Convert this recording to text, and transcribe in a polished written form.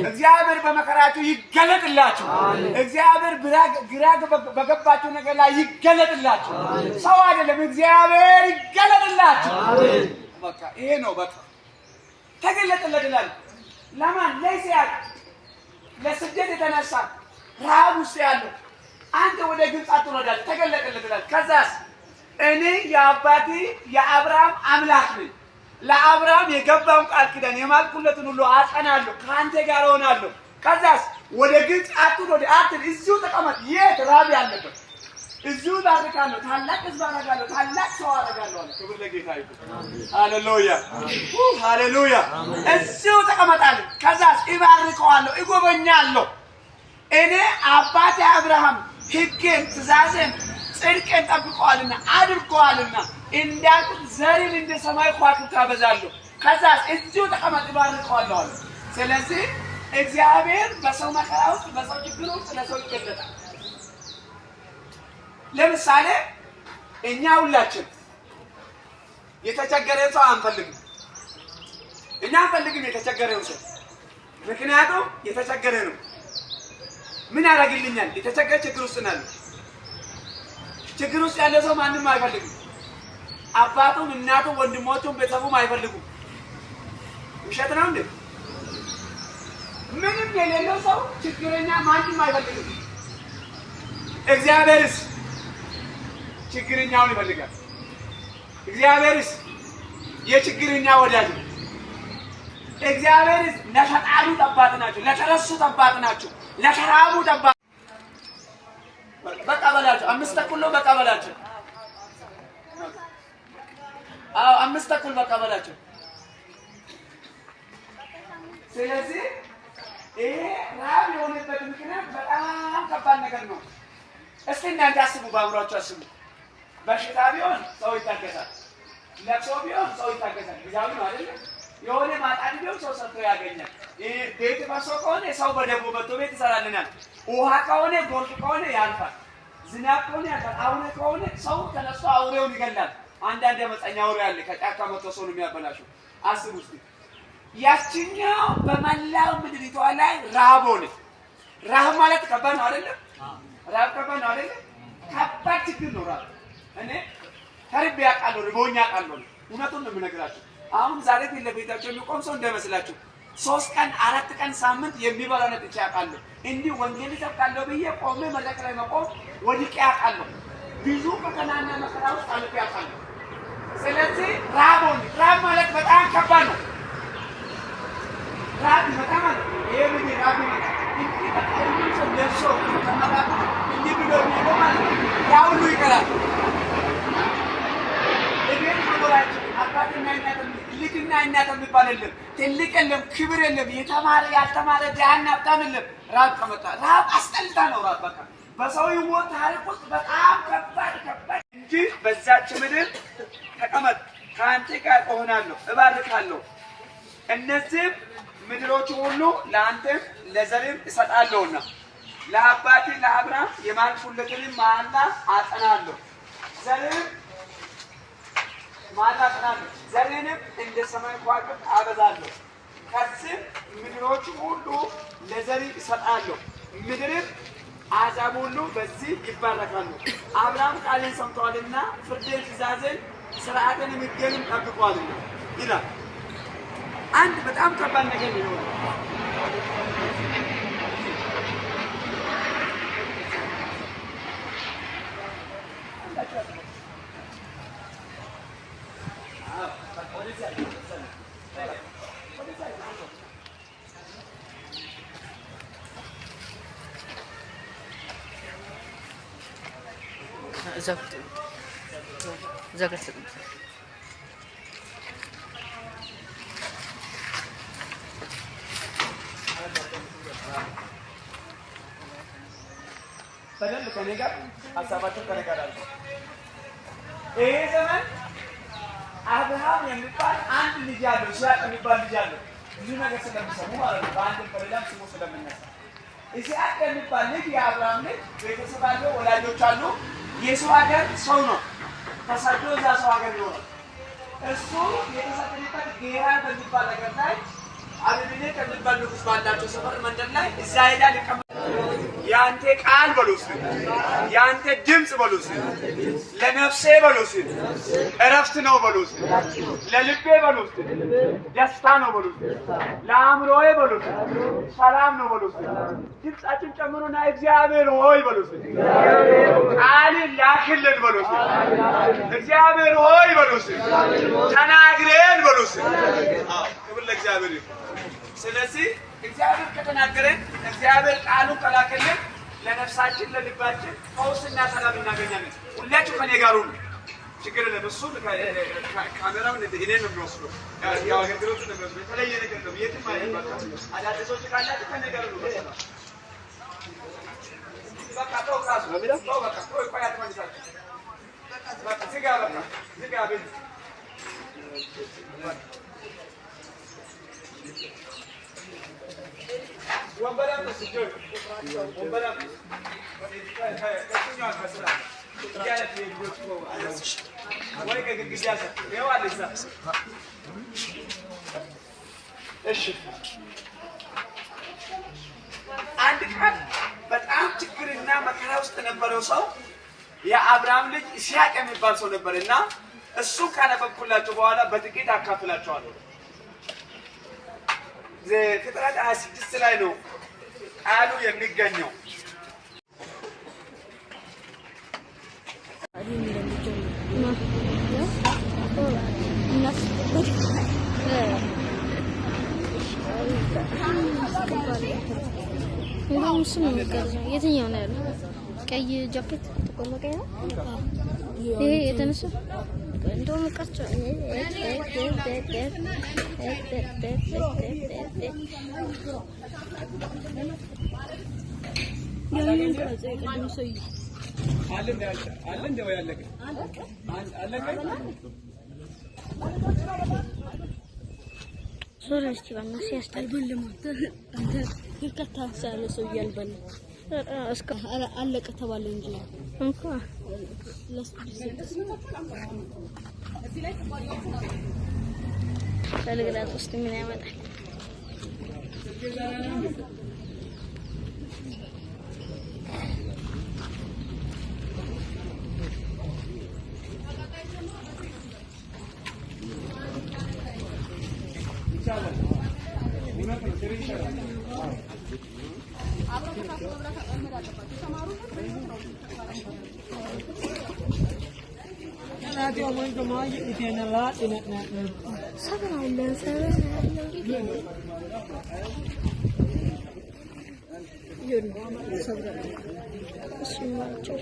እግዚአብሔር በመከራችሁ ይገለጥላችሁ። እግዚአብሔር ግራ በገባችሁ ነገር ላይ ይገለጥላችሁ። ሰው አይደለም፣ እግዚአብሔር ይገለጥላችሁ። በቃ ይሄ ነው። በቃ ተገለጠለት ይላል። ለማን? ለይስሐቅ። ለስደት የተነሳ ረሃብ ውስጥ ያለው አንተ ወደ ግብፅ አትወርዳለህ፣ ተገለጠለት ይላል። ከዛስ እኔ የአባቴ የአብርሃም አምላክ ነኝ፣ ለአብርሃም የገባውን ቃል ኪዳን የማልኩለትን ሁሉ አጸናለሁ፣ ከአንተ ጋር እሆናለሁ። ከዛስ ወደ ግብፅ አትውረድ፣ አትል፣ እዚሁ ተቀመጥ። የት ረሃብ ያለበት እዚሁ ባርካለሁ፣ ታላቅ ሕዝብ አደርጋለሁ፣ ታላቅ ሰው አደርጋለሁ አለ። ክብር ለጌታ ይሁን። ሃሌሉያ ሃሌሉያ። እዚሁ ተቀመጣለሁ። ከዛስ እባርከዋለሁ፣ እጎበኛለሁ። እኔ አባቴ አብርሃም ሕጌን፣ ትእዛዜን፣ ጽድቄን ጠብቀዋልና አድርገዋልና እንዳልኩት ዘርን እንደ ሰማይ ከዋክብት አበዛለሁ። ከዛስ እዚሁ ተቀመጥ፣ እባርከዋለሁ አለ። ስለዚህ እግዚአብሔር በሰው መከራ ውስጥ በሰው ችግር ውስጥ ለሰው ይገለጣል። ለምሳሌ እኛ ሁላችን የተቸገረን ሰው አንፈልግም። እኛ አንፈልግም የተቸገረውን ሰው። ምክንያቱም የተቸገረ ነው፣ ምን ያደርግልኛል? የተቸገረ ችግር ውስጥ ነው ያለው። ችግር ውስጥ ያለ ሰው ማንም አይፈልግም። አባቱም፣ እናቱም፣ ወንድሞቹም ቤተሰቡም አይፈልጉም። ውሸት ነው እንዴ? ምንም የሌለው ሰው ችግረኛ ማንም አይፈልግም። እግዚአብሔርስ ችግረኛውን ይፈልጋል። እግዚአብሔርስ የችግረኛ ወዳጅ ነው። እግዚአብሔርስ ለተጣሉት አባት ናቸው፣ ለተረሱት አባት ናቸው፣ ለተራቡት አባት። በቃ በላቸው። 5:30 ነው። በቃ በላቸው። አዎ 5:30 በቃ በላቸው። ስለዚህ ይሄ ረሃብ የሆነበት ምክንያት በጣም ከባድ ነገር ነው። እስቲ እናንተ አስቡ፣ በአእምሯችሁ አስቡ። በሽታ ቢሆን ሰው ይታገሳል። ለቅሶ ቢሆን ሰው ይታገሳል። ጊዜያዊ ነው አይደለ? የሆነ ማጣት ቢሆን ሰው ሰርቶ ያገኛል። ቤት ፈርሶ ከሆነ ሰው በደቦ መጥቶ ቤት ይሰራልናል። ውሃ ከሆነ ጎርፍ ከሆነ ያልፋል። ዝናብ ከሆነ ያልፋል። አውሬ ከሆነ ሰው ተነስቶ አውሬውን ይገላል። አንዳንድ አመፀኛ አውሬ አለ፣ ከጫካ መጥቶ ሰው ነው የሚያበላሸው። አስቡ እስቲ። ያችኛው በመላው ምድሪቷ ላይ ረሃብ ሆነ። ረሃብ ማለት ከባድ ነው አይደለም? ረሃብ ከባድ ነው አይደለም? ከባድ ችግር ነው ረሃብ። እኔ ተርቤ አውቃለሁ፣ ርቦኝ አውቃለሁ። እውነቱን ነው የምነግራችሁ። አሁን ዛሬ ፊት ለፊታቸው የሚቆም ሰው እንዳይመስላችሁ። 3 ቀን 4 ቀን ሳምንት የሚበላ ነጥቼ አውቃለሁ። እንዲህ ወንጌል እሰብካለሁ ብዬ ቆሜ መድረክ ላይ መቆም ወድቄ አውቃለሁ። ብዙ ፈተናና መከራ ውስጥ አልፌ አውቃለሁ። ስለዚህ ረሃብ ሆነ። ረሃብ ማለት በጣም ከባድ ነው። ረሃብ ይመጣ ማለት ይሄ ምን ረሃብ ይመጣ እንዲህ በቃ ሁሉም ሰው ለብሶ ከመራብ እንዲህ ብሎ የሚሄደው ማለት ነው። ያ ሁሉ ይቀራል። እቤት መኖራችን አባትና እናት ልጅና እናት የሚባል የለም፣ ትልቅ የለም፣ ክብር የለም፣ የተማረ ያልተማረ ድሃና ሀብታም የለም። ረሃብ ከመጣ ረሃብ አስጠልታ ነው። ረሃብ በቃ በሰው ሕይወት ታሪክ ውስጥ በጣም ከባድ ከባድ እንጂ በዛች ምድር ተቀመጥ፣ ከአንተ ጋር እሆናለሁ፣ እባርካለሁ፣ እነዚህም ምድሮች ሁሉ ለአንተም ለዘርም እሰጣለሁና ለአባቴ ለአብርሃም የማልኩለትንም መሐላ አጸናለሁ፣ ዘርህም መሐላ አጸናለሁ፣ ዘርህንም እንደ ሰማይ ከዋክብት አበዛለሁ። ከዚህም ምድሮች ሁሉ ለዘርህ እሰጣለሁ፣ ምድርም አሕዛብ ሁሉ በዚህ ይባረካሉ። አብርሃም ቃሌን ሰምተዋልና ፍርዴን፣ ትእዛዜን፣ ሥርዓቴን ሕጌንም ጠብቀዋልና ይላል። አንድ በጣም ከባድ ነገር ነው። እዛ ጋር ተቀምጠ በደንብ ከኔ ጋር ሀሳባቸው ከኔ ጋር አለ። ይሄ ዘመን አብርሃም የሚባል አንድ ልጅ አለው፣ ይስሐቅ የሚባል ልጅ አለው። ብዙ ነገር ስለሚሰሙ ማለት ነው፣ በአንድም በሌላም ስሙ ስለምነሳ ይስሐቅ የሚባል ልጅ የአብርሃም ልጅ ቤተሰብ አለው፣ ወላጆች አሉ። የሰው ሀገር ሰው ነው፣ ተሰዶ እዛ ሰው ሀገር ይኖራል። እሱ የተሰደደበት ጌራር በሚባል ሀገር ላይ አቢሜሌክ የሚባል ንጉሥ ባላቸው ሰፈር መንደር ላይ እዛ ሄዳ ሊቀመጥ ያንተ ቃል በሉ እስኪ፣ ያንተ ድምፅ በሉ እስኪ፣ ለነፍሴ በሉ እስኪ፣ እረፍት ነው በሉ እስኪ፣ ለልቤ በሉ እስኪ፣ ደስታ ነው በሉ እስኪ፣ ለአእምሮዬ በሉ እስኪ፣ ሰላም ነው በሉ እስኪ። ድምፃችን ጨምሩና እግዚአብሔር ሆይ በሉ እስኪ፣ ቃልን ላክልን በሉ እስኪ፣ እግዚአብሔር ሆይ በሉ እስኪ፣ ተናግረን በሉ እስኪ። አዎ፣ ክብር ለእግዚአብሔር ይሁን። ስለዚህ እግዚአብሔር ከተናገረን፣ እግዚአብሔር ቃሉን ከላከልን ለነፍሳችን ለልባችን ፈውስና ሰላም እናገኛለን። ሁላችሁ ከኔ ጋር ሁኑ። ችግር የለም። እሱ ካሜራውን እኔ ነው የሚወስደው፣ ያው አገልግሎቱ ነው የሚወስደው። የተለየ ነገር ነው። የትም አይሄድም። በቃ አዳዲሶች ካላችሁ ከኔ ጋር ሁኑ። በሰላም በቃ ተው፣ ካሱ ተው፣ በቃ ተው። ቆይ አትመልሳችሁ። በቃ ዝጋ፣ በቃ ዝጋ ቤት። ወንበር አምጡ፣ ወንበር አምጡ። ከእሱኛው ከስራ እያለ የልጆች ወይ ከግድግዳ ስር ይኸው አለ እዛ። እሺ፣ አንድ ቀን በጣም ችግርና መከራ ውስጥ የነበረው ሰው የአብርሃም ልጅ ይስሐቅ የሚባል ሰው ነበር እና እሱን ካነበብኩላችሁ በኋላ በጥቂት አካፍላችኋለሁ። ዘፍጥረት 26 ላይ ነው ቃሉ የሚገኘው። እንደውም እሱ ነው የሚቀርጸው። የትኛው ነው ያለው? ቀይ ጃኬት ጥቁር በቀይ ነው ይሄ የተነሳው። እንደውም ቀርጾ ያንን ቀርጾ የቅድም ሰውዬ። አለ እንደ አለ እንደ ወይ አለቀ አለቀ። ዞር እስቲ በእናትህ ያስጠላል። አልበላም። አንተ አንተ በርካታ አንሳ ያለ ሰውዬ አልበላም። እስከ አለቀ ተባለ እንጂ እንኳ ለሱ በልግላት ውስጥ ምን ያመጣል? ሰብር አለ ሰብር አለ። እሱ ናቸው።